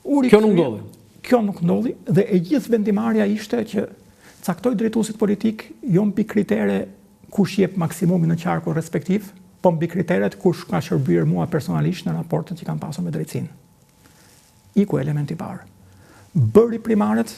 Kjo nuk ndodhi. Kjo nuk ndodhi dhe e gjithë vendimarrja ishte që caktoi drejtuesit politikë jo mbi kritere kush jep maksimumin në qarkun respektiv, po mbi kriteret kush ka shërbyer mua personalisht në raportet që kam pasur me drejtësinë. Iku elementi i parë. Bëri primaret,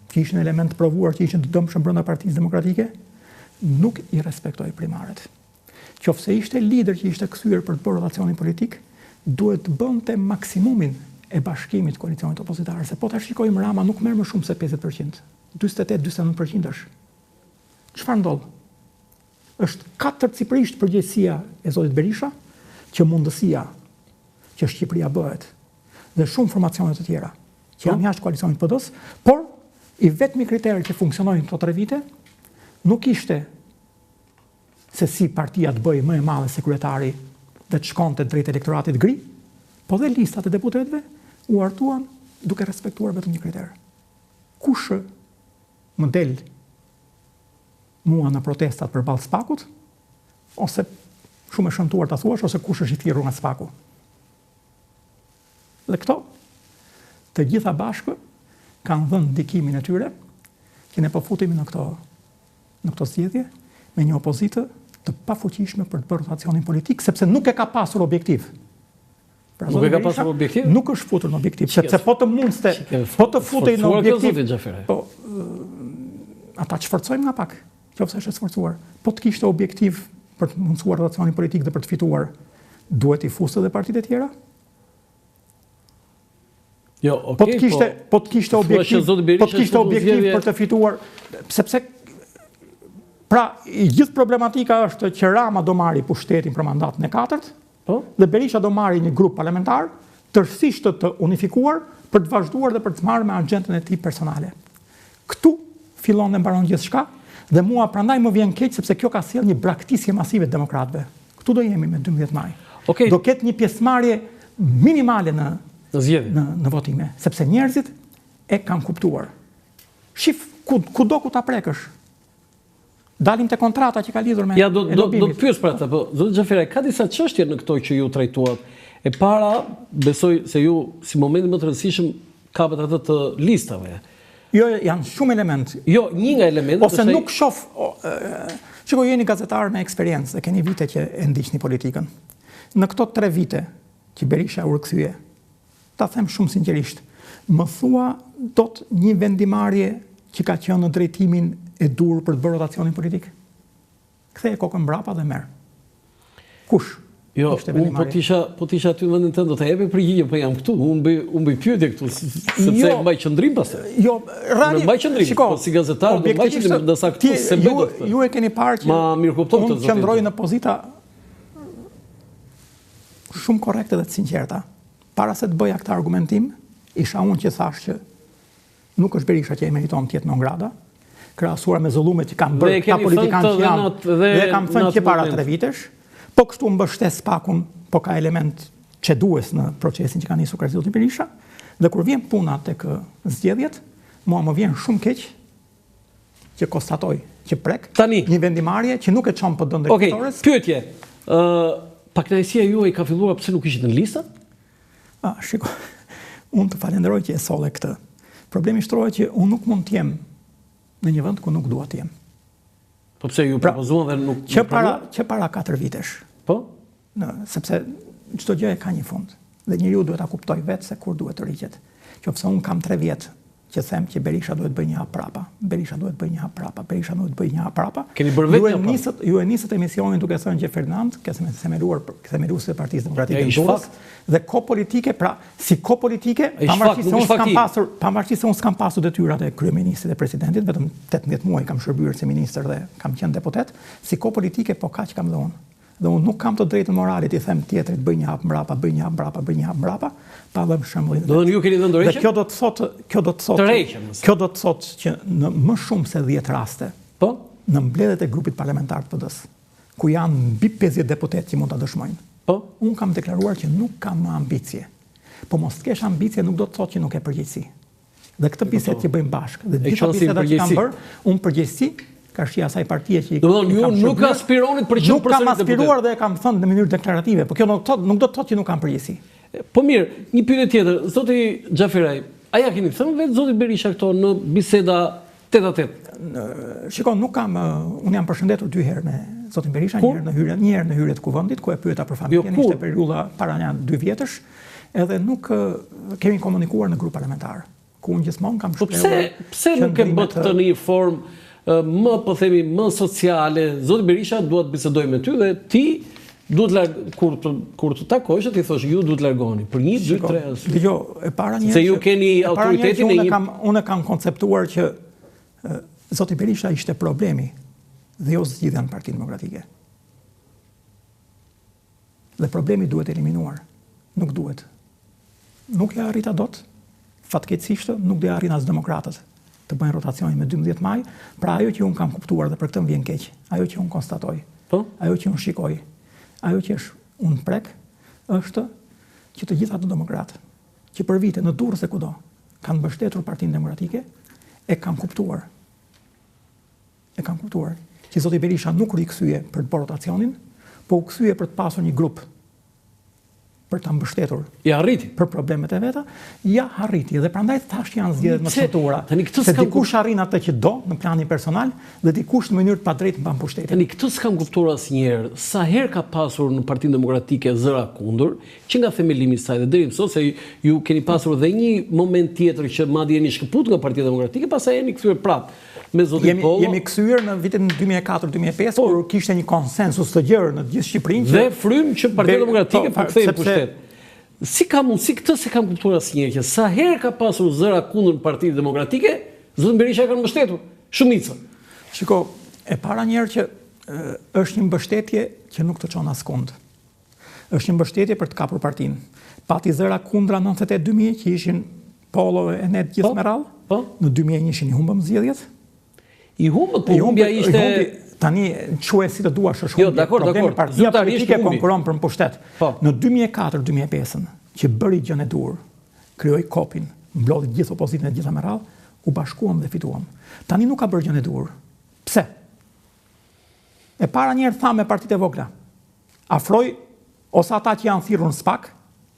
që ishin element të provuar që ishin të dëmshëm brenda Partisë Demokratike, nuk i respektoi primaret. Qoftë se ishte lider që ishte kthyer për të bërë rotacionin politik, duhet të bënte maksimumin e bashkimit të koalicionit opozitar, se po ta shikojmë Rama nuk merr më shumë se 50%, 48, 49% është. Çfarë ndodh? Është katërcipërisht përgjegjësia e zotit Berisha që mundësia që Shqipëria bëhet dhe shumë formacione të tjera që janë po. jashtë koalicionit PD-së, por i vetmi kriter që funksionoi në këto tre vite nuk ishte se si partia të bëhej më e madhe se kryetari dhe të shkonte drejt elektoratit gri, po dhe listat e deputetëve u hartuan duke respektuar vetëm një kriter. Kush më del mua në protestat përballë SPAK-ut, ose shumë e shëmtuar ta thuash, ose kush është i thirrur nga SPAK-u. Dhe këto, të gjitha bashkë, kanë dhënë ndikimin e tyre, që ne po futemi në këto, në këto zgjedhje, me një opozitë të pafuqishme për të bërë rotacionin politik, sepse nuk e ka pasur objektiv. Pra, nuk e ka pasur objektiv? Nuk është futur në objektiv, sepse po të mundste, po të futej në objektiv. Po ata të sforcojmë nga pak, qoftë se është e sforcuar. Po të kishte objektiv për të mundësuar rotacionin politik dhe për të fituar, duhet t'i fuste dhe partitë e tjera? Jo, okay, po të kishte, po, po të kishte objektiv, po të kishte objektiv për të fituar, sepse pra i gjithë problematika është që Rama do marri pushtetin për mandatin e katërt, Po? Dhe Berisha do marrë një grup parlamentar tërësisht të unifikuar për të vazhduar dhe për të marrë me agjendën e tij personale. Këtu fillon dhe mbaron gjithçka dhe mua prandaj më vjen keq sepse kjo ka sjellë një braktisje masive të demokratëve. Këtu do jemi me 12 maj. Okay. Do ketë një pjesëmarrje minimale në në zgjedhje, në në votime, sepse njerëzit e kanë kuptuar. Shif ku kudo ku ta prekësh. Dalim te kontrata që ka lidhur me Ja, do, do, do të pyes për atë, po, zoti Xhaferaj, ka disa çështje në këto që ju trajtuat. E para, besoj se ju, si momentin më të rëndësishëm, kapët atë të listave. Jo, janë shumë element. Jo, një nga elementet... Ose nuk shof... Shiko, ju jeni gazetar me eksperiencë dhe keni vite që e ndiqni politikën. Në këto tre vite që Berisha u rikthye, Ta them shumë sinqerisht, më thua dot një vendimarrje që ka qenë në drejtimin e duhur për të bërë rotacionin politik? Ktheje kokën mbrapa dhe merr. Kush? Jo, unë po të isha, po të isha aty në vendin tënd do të jepja përgjigje, po jam këtu, unë bëj unë bëj pyetje këtu, sepse jo, mbaj qëndrim pastaj. Jo, reali, mbaj qëndrim, shiko, po si gazetar do mbaj qëndrim, ndërsa këtu s'e bëj dot. Ju e keni parë që ma mirëkupton këtë. Unë qëndroj në pozita shumë korrekte dhe të sinqerta. Para se të bëja këtë argumentim, isha unë që thashë që nuk është Berisha që e meriton të jetë non grata, krahasuar me zullumet që kanë bërë këta politikanë që janë, dhe, dhe kam thënë që para tre vitesh, po kështu mbështes SPAK-un, po ka element cedues në procesin që ka nisur karshi zotit Berisha, dhe kur vjen puna tek zgjedhjet, mua më vjen shumë keq që konstatoj që prek Tani, një vendimarrje që nuk e çon PD-në drejt fitores. Okej, pyetje. Ë, pakënaqësia juaj ka filluar pse nuk ishit në lista? Ah, shiko. Unë të falenderoj që e solle këtë. Problemi shtrohet që unë nuk mund të jem në një vend ku nuk dua të jem. Po pse ju pra, propozuan dhe nuk që para që para 4 vitesh. Po? Në, sepse çdo gjë e ka një fund dhe njeriu duhet ta kuptojë vetë se kur duhet të tërhiqet. Qoftë se unë kam 3 vjet që them që Berisha duhet të bëjë një hap prapa, Berisha duhet të bëjë një hap prapa, Berisha duhet të bëjë një hap prapa. Keni bërë vetë një hap. Nisët, ju e nisët emisionin duke thënë që Ferdinand, ke themeluar themeluesit e Partisë Demokratike në Durrës dhe kohë politike, pra si kohë politike, pavarësisht se unë s'kam pasur, pavarësisht se unë s'kam pasur detyrat e kryeministrit dhe presidentit, vetëm 18 muaj kam shërbyer si ministër dhe kam qenë deputet, si kohë politike po kaq kam dhe unë. Dhe unë nuk kam të drejtën morale t'i them tjetrit bëj një hap mbrapa, bëj një hap mbrapa, bëj një hap mbrapa, pa dhënë shembullin. Do të ju keni dhënë dorëheqjen? Dhe kjo do të thotë, kjo do të thotë, kjo do të thotë që në më shumë se 10 raste, po, në mbledhjet e grupit parlamentar të PD-së, ku janë mbi 50 deputetë që mund ta dëshmojnë. Po, unë kam deklaruar që nuk kam më ambicie. Po mos të kesh ambicie nuk do të thotë që nuk ke përgjegjësi. Dhe këtë bisedë që bëjmë bashkë, dhe gjitha bisedat që kam bërë, unë përgjegjësi karshi asaj partie që i Domethënë ju nuk aspironit për qenë përsëri deputet. Nuk kam aspiruar dhe e kam thënë në mënyrë deklarative, por kjo nuk thotë nuk do të thotë që nuk kam përgjegjësi. Po mirë, një pyetje tjetër, zoti Xhaferaj, a ia keni thënë vetë zotit Berisha këto në biseda tête-à-tête? Shiko, nuk kam, unë jam përshëndetur dy herë me zotin Berisha, një herë në hyrje, një herë në hyrje të kuvendit ku e pyeta për familjen, jo, ishte periudha para nja dy vjetësh, edhe nuk kemi komunikuar në grup parlamentar, ku unë gjithmonë kam po shprehur. Po pse pse nuk e bëtë këtë në një formë më po themi më sociale? Zoti Berisha dua të bisedoj me ty dhe ti duhet larg kur të kur të takosh ti thosh ju duhet largoheni për 1 2 3 arsye. Dëgjo, e para një Se ju keni autoritetin e një kam unë kam konceptuar që zoti Berisha ishte problemi dhe jo zgjidhja në Partinë Demokratike. Dhe problemi duhet eliminuar. Nuk duhet. Nuk ia arrita dot. Fatkeqësisht nuk do ia arrijnë as demokratët të bëjnë rotacionin me 12 maj, pra ajo që unë kam kuptuar dhe për këtë më vjen keq, ajo që unë konstatoj, po? ajo që unë shikoj, ajo që është unë prek, është që të gjithë ato demokratë, që për vite në Durrës e kudo, kanë mbështetur Partinë Demokratike, e kanë kuptuar E kanë kuptuar që zoti Berisha nuk u rikthye për të bërë rotacionin, po u kthye për të pasur një grup për ta mbështetur. Ia arriti për problemet e veta, ia arriti dhe prandaj thashë janë zgjedhjet më të shëmtuara. Tani këtë se dikush arrin atë që do në planin personal dhe dikush në mënyrë të padrejtë mban pushtetin. Tani këtë s'kam kuptuar asnjëherë. Sa herë ka pasur në Partinë Demokratike zëra kundër, që nga themelimi i saj dhe deri më sot se ju keni pasur dhe një moment tjetër që madje jeni shkëputur nga Partia Demokratike, pastaj jeni kthyer prapë me zotin jemi, Pollo. Jemi kthyer në vitin 2004-2005 po, kur kishte një konsensus të gjerë në të gjithë Shqipërinë që dhe frymë që Partia Demokratike po, po kthehej në pushtet. Si ka mundësi këtë s'e kam kuptuar asnjëherë që sa herë ka pasur zëra kundër Partinë Demokratike, zotin Berisha e kanë mbështetur shumica. Shiko, e para një herë që është një mbështetje që nuk të çon askund. Është një mbështetje për të kapur partinë. Pati zëra kundra 98 2000 që ishin Pollo e ne të gjithë po, me radhë. Po. Në 2001-shin i humbëm zgjedhjet. I humbët, po humbja ishte humbi, tani quaje si të duash është jo, humbje. Jo, dakor, dakor. Partia politike konkuron për pushtet. Po. Në 2004-2005-ën, që bëri gjënë e duhur, krijoi KOP-in, mblodhi gjithë opozitën e gjitha me radhë, u bashkuam dhe fituam. Tani nuk ka bërë gjënë e duhur. Pse? E para njëherë tha me partitë e vogla. Afroi ose ata që janë thirrur në SPAK,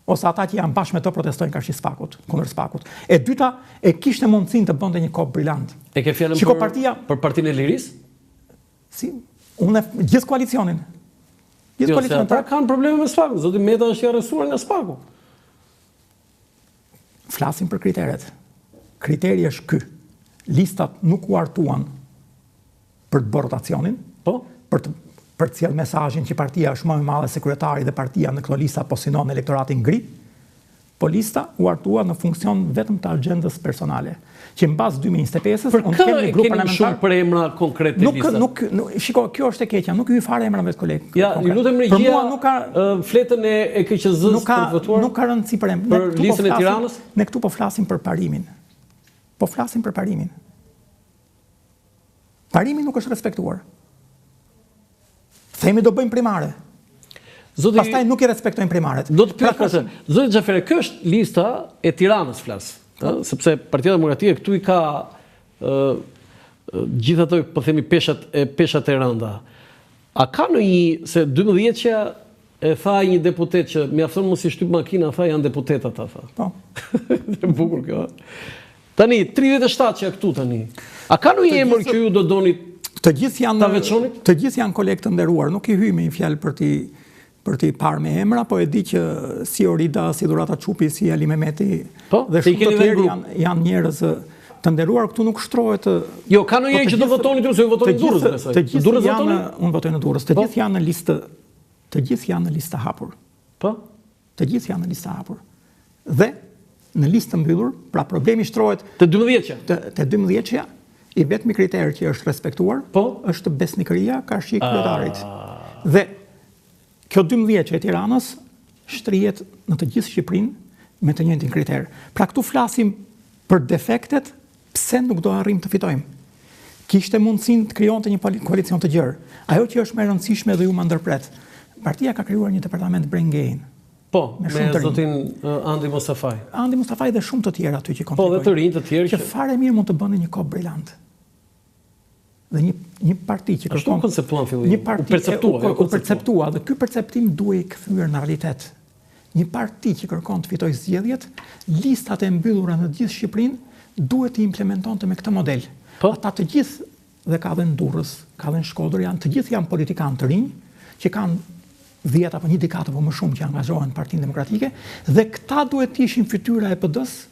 ose ata që janë bashkë me të protestojnë karshi SPAK-ut, kundër SPAK-ut. E dyta, e kishte mundësinë të bënte një kop brilant. E ke fjalën për partia, për Partinë e Lirisë? Si, unë gjithë koalicionin. Gjithë jo, koalicionin. Ata kanë probleme me SPAK-un. Zoti Meta është i arrestuar nga SPAK-u. Flasim për kriteret. Kriteri është ky. Listat nuk u hartuan për të bërë rotacionin, po, për të për të sjellë mesazhin që partia është më e madhe se kryetari dhe partia në këto lista po synon elektoratin gri, po lista u hartua në funksion vetëm të agjendës personale, që mbas 2025-ës unë kem një grup parlamentar. Shumë për emra konkret të listës. Nuk nuk shiko, kjo është e keqja, nuk hyj fare emrave të kolegë. Ja, ju lutem regjia. Për mua nuk ka fletën e e KQZ-së për të votuar. Nuk ka rëndësi për emra. Për po listën e Tiranës? Ne këtu po flasim për parimin. Po flasim për parimin. Parimi nuk është respektuar. Themi do bëjmë primare. Zoti Pastaj nuk i respektojmë primaret. Do të pyes pra, zoti Xhaferaj, kjo është lista e Tiranës flas, ë, po. sepse Partia Demokratike këtu i ka ë gjithë ato po themi peshat e peshat e rënda. A ka ndonjë se 12-shja e tha një deputet që mjafton mos i shtyp makina, tha janë deputetë ata tha. Po. E bukur kjo. Tani 37 që këtu tani. A ka ndonjë emër që ju do donit të gjithë janë ta veçonit? Të gjithë janë kolegë të nderuar, nuk i hyj me një fjalë për t'i për t'i parë me emra, po e di që si Orida, si Dhurata Çupi, si Ali Mehmeti po, dhe shumë të tjerë janë janë njerëz të nderuar këtu nuk shtrohet Jo, ka ndonjë që do votonit ju se ju votoni në Durrës, besoj. Të gjithë Durrës janë, unë votoj në Durrës. Të po. gjithë janë në listë të gjithë janë në listë të hapur. Po. Të gjithë janë në listë të hapur. Dhe në listë të mbyllur, pra problemi shtrohet te 12-shja. Te, te 12-shja, i vetmi kriter që është respektuar, po? është besnikëria karshi kryetarit. Ah. Dhe kjo 12-shja e Tiranës shtrihet në të gjithë Shqipërinë me të njëjtin kriter. Pra këtu flasim për defektet pse nuk do arrijmë të fitojmë. Kishte mundësinë të krijonte një koalicion të gjerë. Ajo që është më e rëndësishme dhe ju ma ndërpret. Partia ka krijuar një departament brain gain. Po, me, me zotin Andi Mustafaj. Andi Mustafaj dhe shumë të tjerë aty që kontribuojnë. Po, dhe të rinj të tjerë që, që fare mirë mund të bënin një kop brilant. Dhe një një parti që kërkon Ashtu konceptuan fillim. Një parti u perceptua, u, u perceptua dhe ky perceptim duhej kthyer në realitet. Një parti që kërkon të fitojë zgjedhjet, listat e mbyllura në të gjithë Shqipërinë duhet t'i implementonte me këtë model. Po. Ata të gjithë dhe ka dhe në Durrës, ka dhe në Shkodër, janë të gjithë janë politikanë të rinj që kanë 10 apo një dekadë apo më shumë që angazhohen në Partinë Demokratike dhe këta duhet të ishin fytyra e PD-së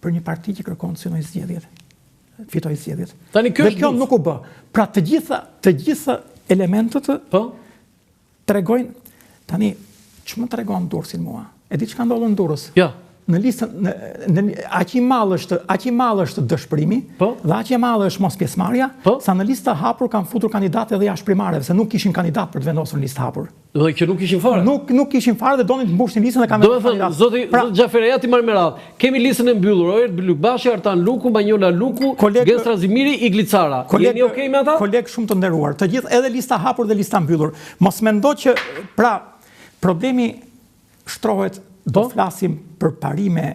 për një parti që kërkon të synojë zgjedhjet, fitojë zgjedhjet. Tani kjo dhe kjo nuk u bë. Pra të gjitha të gjitha elementët po tregojnë tani ç'më tregon Durrësi mua? E di ç'ka ndodhur në Durrës? Jo. Në listën në, në aq i madh është, aq i madh është dëshpërimi po? dhe aq e madhe është mospjesëmarrja, po? sa në listë të hapur kanë futur kandidatë edhe jashtë primareve, se nuk kishin kandidat për të vendosur në listë të hapur. Do të thotë që nuk ishin fare. Nuk nuk ishin fare dhe donin të mbushnin listën dhe kanë Do të thonë zoti pra, zoti Xhaferaj ja t'i marr me radhë. Kemi listën e mbyllur, Oerd Bylykbashi, Artan Luku, Manjola Luku, Koleg, Gent Strazimiri, Igli Cara. Koleg, Jeni okay me ata? Koleg shumë të nderuar. Të gjithë edhe lista hapur dhe lista mbyllur. Mos mendo që pra problemi shtrohet do po? flasim për parime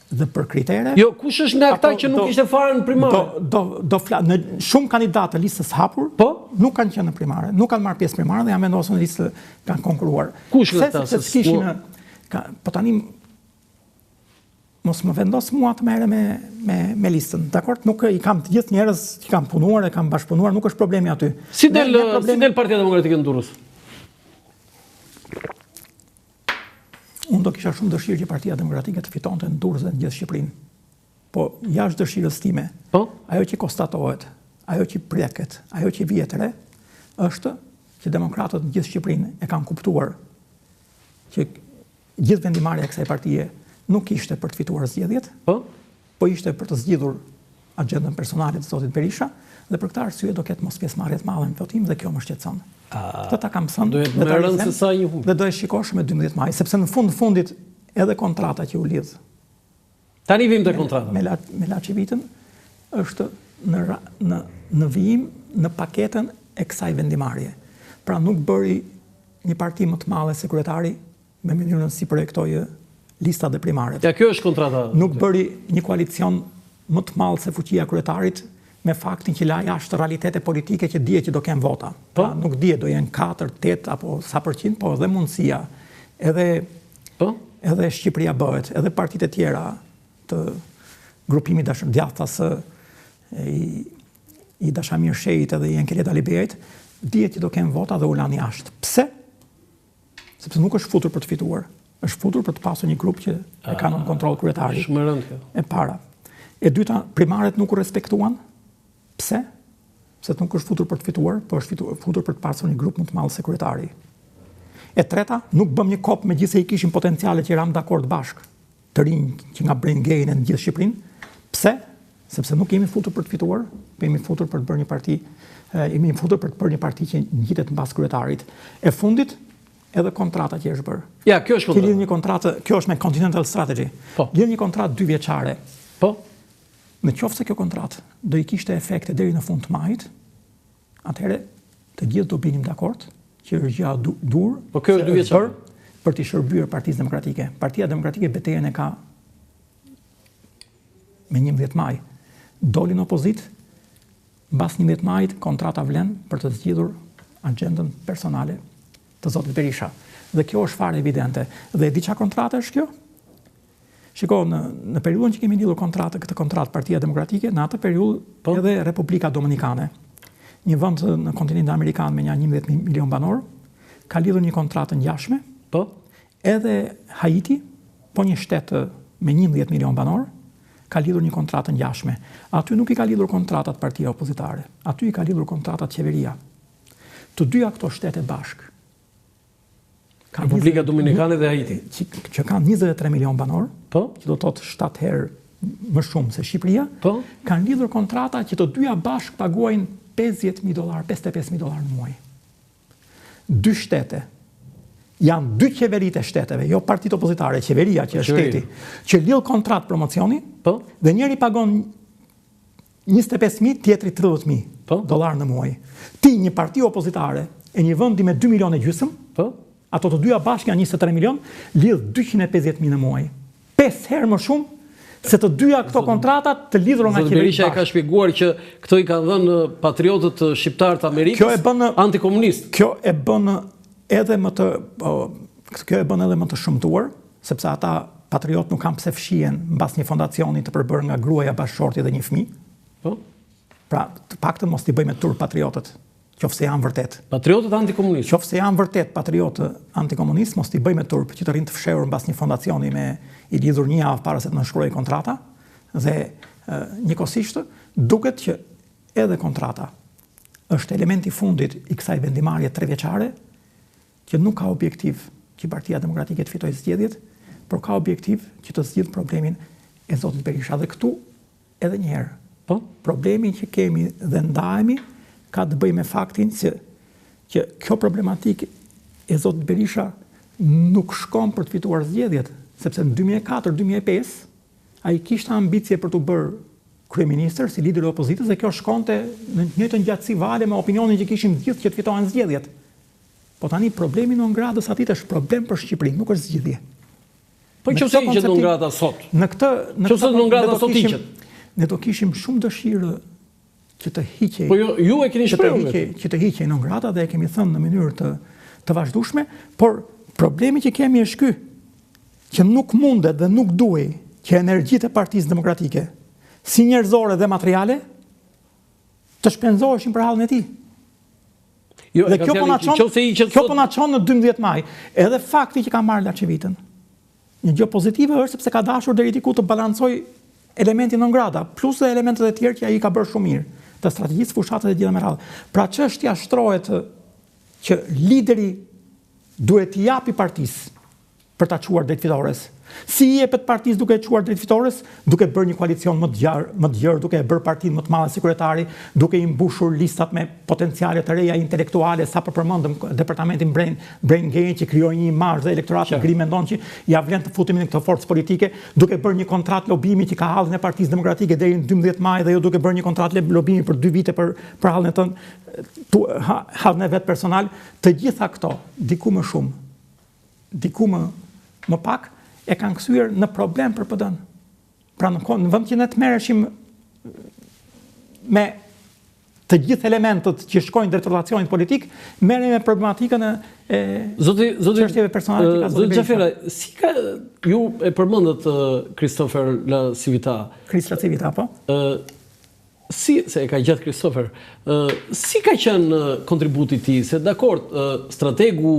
dhe për kritere. Jo, kush është nga këta që nuk ishte fare në primare? Do do do fla, në shumë kandidatë të listës hapur, po? nuk kanë qenë në primare, nuk kanë marrë pjesë në primare dhe janë vendosur në listë, kanë konkurruar. Kush nga këta? Se s'kishin në ka, po tani mos më vendos mua të merrem me me me listën. Dakor, nuk i kam të gjithë njerëz që kam punuar e kam bashkëpunuar, nuk është problemi aty. Si del problemi... si del Partia Demokratike në Durrës? Unë do kisha shumë dëshirë që Partia Demokratike të fitonte në Durrës dhe në gjithë Shqipërinë. Po jashtë dëshirës time, po? ajo që konstatohet, ajo që preket, ajo që vihet re, është që demokratët në gjithë Shqipërinë e kanë kuptuar që gjithë vendimmarrja e kësaj partie nuk ishte për të fituar zgjedhjet, po? po ishte për të zgjidhur agjendën personale të zotit Berisha dhe për këtë arsye do ketë mospjesëmarrje të madhe në votim dhe kjo më shqetëson. Këtë ta kam thënë do jetë më rëndë se sa një humbje. Dhe do e shikosh me 12 maj, sepse në fund fundit edhe kontrata që u lidh. Tani vim te kontrata. Me la, me LaCivitën është në në në vijim në paketën e kësaj vendimarrje. Pra nuk bëri një parti më të madhe se kryetari me mënyrën si projektoi listat dhe primaret. Ja, kjo është kontrata. Nuk bëri një koalicion më të madh se fuqia e kryetarit me faktin që la jashtë realitete politike që dihet që do kenë vota. Po? Pra, nuk dihet do jenë 4, 8 apo sa përqind, po edhe mundësia, edhe po? edhe Shqipëria bëhet, edhe partitë e tjera të grupimit dashur djathtas i i Dashamir Shehit edhe i Enkelejd Alibeajt, dihet që do kenë vota dhe u lanë jashtë. Pse? Sepse nuk është futur për të fituar, është futur për të pasur një grup që e ka nën kontroll kryetari. Shumë e rëndë kjo. E para. E dyta, primaret nuk u respektuan. Pse? Se nuk është futur për të fituar, po është fituar, futur për të pasur një grup më të madh se kryetari. E treta, nuk bëmë një kop megjithëse i kishim potenciale që ramë dakord bashkë. të rinj që nga brain gain në gjithë Shqipërinë. Pse? Sepse nuk jemi futur për të fituar, po jemi futur për të bërë një parti, jemi futur për të bërë një parti që ngjitet mbas kryetarit. E fundit, edhe kontrata që është bërë. Ja, kjo është kontrata. Ti lidh një kontratë, kjo është me Continental Strategy. Po. Lidh një kontratë dy vjeçare. Po. Në qoftë se kjo kontratë do i kishte efekte deri në fund të majit, atëherë të gjithë do binim dakord që është gjëja e duhur. Po kjo është dy vjeçare për t'i shërbyer Partisë Demokratike. Partia Demokratike betejën e ka me 11 maj. Doli në opozitë, mbas 11 majit kontrata vlen për të zgjidhur agjendën personale të zotit Berisha. Dhe kjo është fare evidente. Dhe e di ça kontratë është kjo? Shiko, në, në periudhën që kemi lidhur kontratë, këtë kontratë Partia Demokratike, në atë periudhë po? edhe Republika Dominikane, një vend në kontinentin amerikan me nja 11 milion banorë, ka lidhur një kontratë të ngjashme. Po. Edhe Haiti, po një shtet me 11 milion banorë, ka lidhur një kontratë të ngjashme. Aty nuk i ka lidhur kontratat partia opozitare, aty i ka lidhur kontratat qeveria. Të dyja këto shtete bashkë Kanë Republika Dominikane dhe Haiti, që, që kanë 23 milion banorë, po, që do të thotë 7 herë më shumë se Shqipëria, po, kanë lidhur kontrata që të dyja bashkë paguajnë 50.000 dollar, 55.000 dollar në muaj. Dy shtete janë dy qeveritë e shteteve, jo partitë opozitare, qeveria që është shteti, që lidh kontratë promocioni, po, dhe njëri pagon 25.000, tjetri 30.000 po? dollar në muaj. Ti një parti opozitare e një vendi me 2 milionë e gjysmë, po? ato të dyja bashkë janë 23 milion, lidh 250.000 në muaj. 5 herë më shumë se të dyja këto kontrata të lidhura nga qeveria. Berisha e ka shpjeguar që këto i kanë dhënë patriotët shqiptarë të Amerikës, kjo e bën antikomunistë. Kjo e bën edhe më të po. Kjo e bën edhe më të shëmtuar, sepse ata patriotë nuk kanë pse fshihen mbas një fondacioni të përbërë nga gruaja, bashkëshorti dhe një fëmijë. Po. Pra, të paktën mos t'i bëjmë me turp patriotët, qoftë se janë vërtet. Patriotët antikomunistë. Qoftë se janë vërtet patriotë antikomunistë, mos t'i bëjmë me turp që të rrinë të fshehur mbas një fondacioni me i lidhur një javë para se të nënshkruhej kontrata dhe njëkohësisht duket që edhe kontrata është elementi i fundit i kësaj vendimmarrje trevjeçare që nuk ka objektiv që Partia Demokratike të fitojë zgjedhjet, por ka objektiv që të zgjidhë problemin e zotit Berisha. Dhe këtu edhe një herë, po, problemi që kemi dhe ndahemi ka të bëjë me faktin që që kjo problematikë e zotit Berisha nuk shkon për të fituar zgjedhjet, sepse në 2004-2005 ai kishte ambicie për t'u bërë kryeministër si lider i opozitës dhe kjo shkonte në të njëjtën gjatësi vale me opinionin që kishim të gjithë që të fitohen zgjedhjet. Po tani problemi non gratës atij është problem për Shqipërinë, nuk është zgjidhje. Po në qoftë se hiqet non grata sot. Në këtë në këtë non grata sot hiqet. Ne do kishim shumë dëshirë që të hiqej. Po jo, ju e keni shprehur. Që të hiqej, që të hiqej non grata dhe e kemi thënë në mënyrë të të vazhdueshme, por problemi që kemi është ky që nuk mundet dhe nuk duhej që energjitë e Partisë Demokratike, si njerëzore dhe materiale, të shpenzoheshin për hallin e tij. Jo, dhe kjo po na çon, kjo po na çon në 12 maj. Edhe fakti që ka marrë LaCivitën. Një gjë pozitive është sepse ka dashur deri diku të balancojë elementin non grata, plus dhe elementët e tjerë që ai ka bërë shumë mirë, të strategjisë fushatës e gjitha me radhë. Pra çështja shtrohet që lideri duhet t'i japi partisë për ta çuar drejt fitores. Si i jepet partisë duke e çuar drejt fitores? Duke bërë një koalicion më të gjerë, më të gjerë, duke e bërë partinë më të madhe si kryetari, duke i mbushur listat me potenciale të reja intelektuale, sapo përmendëm departamentin Brain, Brain Gain që krijoi një imazh dhe elektorati gri mendon që ia vlen të futemi në këtë forcë politike, duke bërë një kontratë lobimi që ka hallin e Partisë Demokratike deri në 12 maj dhe jo duke bërë një kontratë lobimi për 2 vite për për hallin e tënd, hallin e vet personal, të gjitha këto diku më shumë diku më më pak e kanë kthyer në problem për PD-n. Pra në, në vend që ne të merreshim me të gjithë elementët që shkojnë drejt rotacionit politik, merremi me problematikën e, e zoti zoti çështjeve personale që ka zoti Xhaferaj, si ka ju e përmendët Christopher LaCivita? Chris LaCivita, po. Ë Si, se e ka gjatë Christopher, si ka qenë kontributi i tij, se dakord, strategu